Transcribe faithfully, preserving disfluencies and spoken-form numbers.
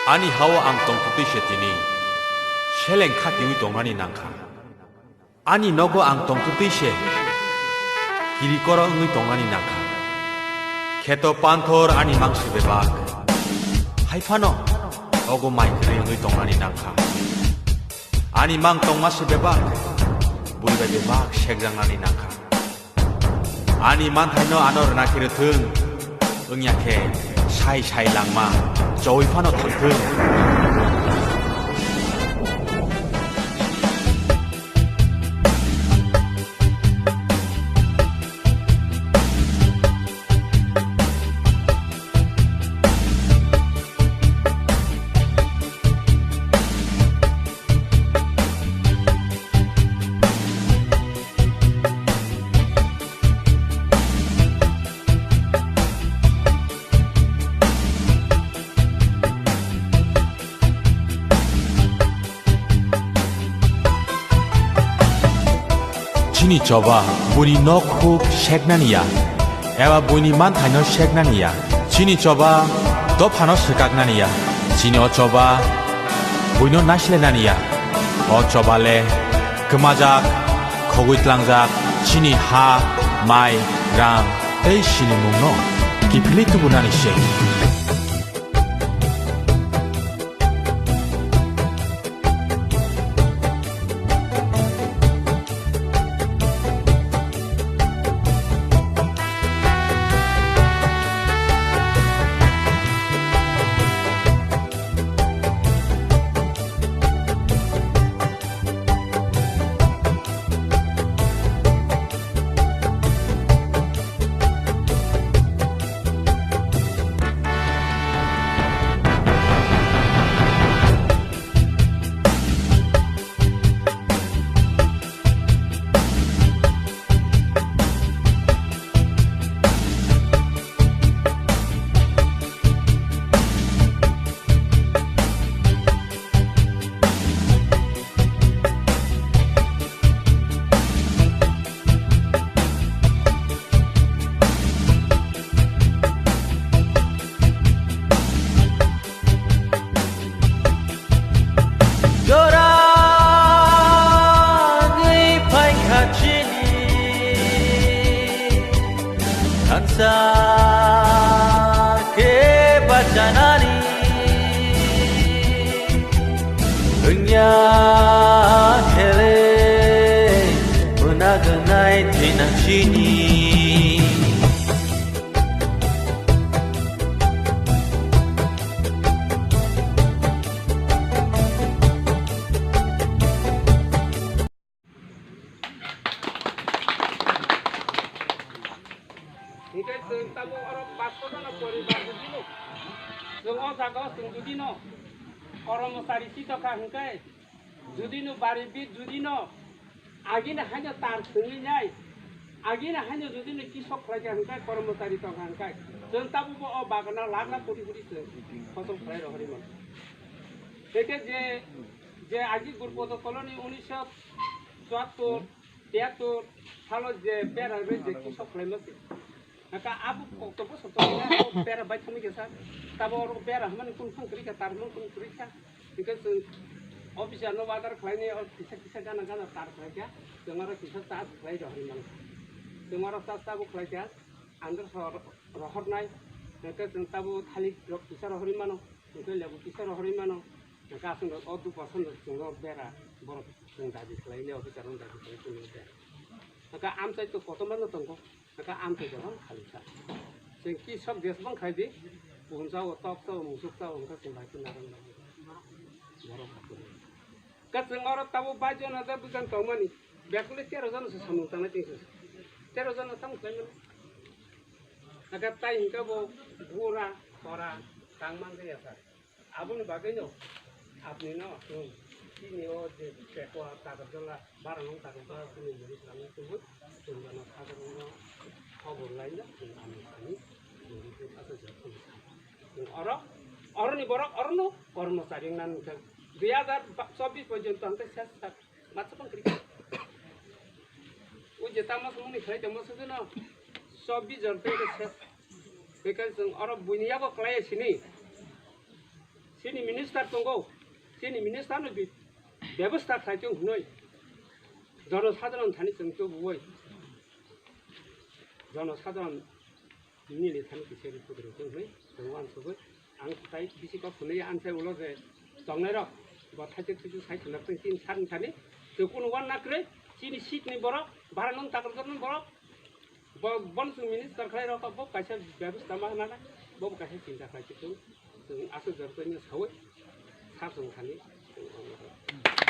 Ani hao ang tongthwtwi se tini seleng khatiwi tongnani nangkha. Ani nogo ang tongthwtwi se kirikoro wngwi tongnani nangkha. Kheto panthor ani mang se bebak, hai phano ogo mai kwrwi wngwi tongnani nangkha. Ani mang tongma se bebak, bui bai bebak sekjaknani nangkha. Ani manthaino ano rwna khe rwthwng, wngya khe sai sai langma chowi phano thangthwng. Chini choba buini nok huk seknani ya, eba buini manthaino seknani ya. Chini choba dophano swkaknani ya. Chini o choba buino naislenani ya. O choba le kwmajak, khogwi tlangjak chini ha, mai, rang tei sinimungno kiphilwi tubunani se. Jora wngwi phaikha chini thansa khe bachanani. Wngya khele unaganai thwinang chini. Hingke chwng tabuk oro pash jona poribar jodi no, chwng o jaga o chwng jodi no kormosari si tokha hingke, jodi no bari bit jodi no agini haino tar thwngwi nai, agini haino jodi no kisok khlai kha hingke kormosari tokha hingke, chwng tabuk bo o bagana lakh lakh koti koti chwng phosol khlai rohorwi mano. Hingke je, je agi Gurupod colony unisho chuattor, tiyattor salo je bera rwi je kisok khlaima se. Naka abo kokto bosor tongmani abo bera bai thangwi kesa. Tabo oro bera hwnmani kunu phang kwrwi kha, tar hwnmani kunu kwrwi kha. Hingke chwng officer no order khlainai o kisa kisa gana gana tar khlai kha. Chwng oro kisa charge khlai rohorwi mano. Chwng oro charge tabuk khlai kha. Andro so rohornai. Hingke chwng tabuk thalik rok kisa rohorwi mano. Hingke lebu kisa rohorwi mano. Hingke aswk rok o duphasano chwng o bera borok chwng dabi khlai le officer no dabi khlai chwng o bera. Hingke amchai to kotorma no tongo. Hingke amchai jagao khali sa. Chwng kisok jesbang khai di. Buhum sao, tok sao, musuk sao, hingke chwng bai khe narang narang. Borok hakhe. Hingke chwng oro tabuk baijon hajar bwkang tongmani. Bekle tero jona se samung tangnai tengsa. Tero jona tamo khlaimani. Hingke tai hingke bo bura, khora, tang man khe ya sa. Aboni bagwino apnino chwng chini o je pekwa Takarjala, Baranong Takarjala chini muri swrangno tubui, chwng bono Takarjala khobor laina chwng ani sani muri twi asa jok chwng sa. Chwng oro, oroni borok orono kormochari wngna nukjak. Dui hazar chobbish porjonto hwnkhe ses sak. Matsa bang kri. O je tamo sumuni khlai tamo sugino. Sobi jor tei ke ses. Bekai chwng oro buini yago khlai sini. Chini minister tongo, chini minister no bi-, bebostha khlai tong hwnwi jono sadharon thani chwng tubuwi jono sadharon nini thani kisa ri pudri tong hwnwi chwng uansugwi ang tai bisi kok hwnwi ansai ulo je tongnai rok bo thaisik thaisik sai khna tong tin san thani chwng kunu wan nakrwi chini seat ni borok bara nung takrok borok Bo, bon chwng minister khlai rok bo kaisa bebostha ma hwnna, bo kaisa chinta khlai chwng, chwng aswk jorto ni sawi sa chwng thani chwng.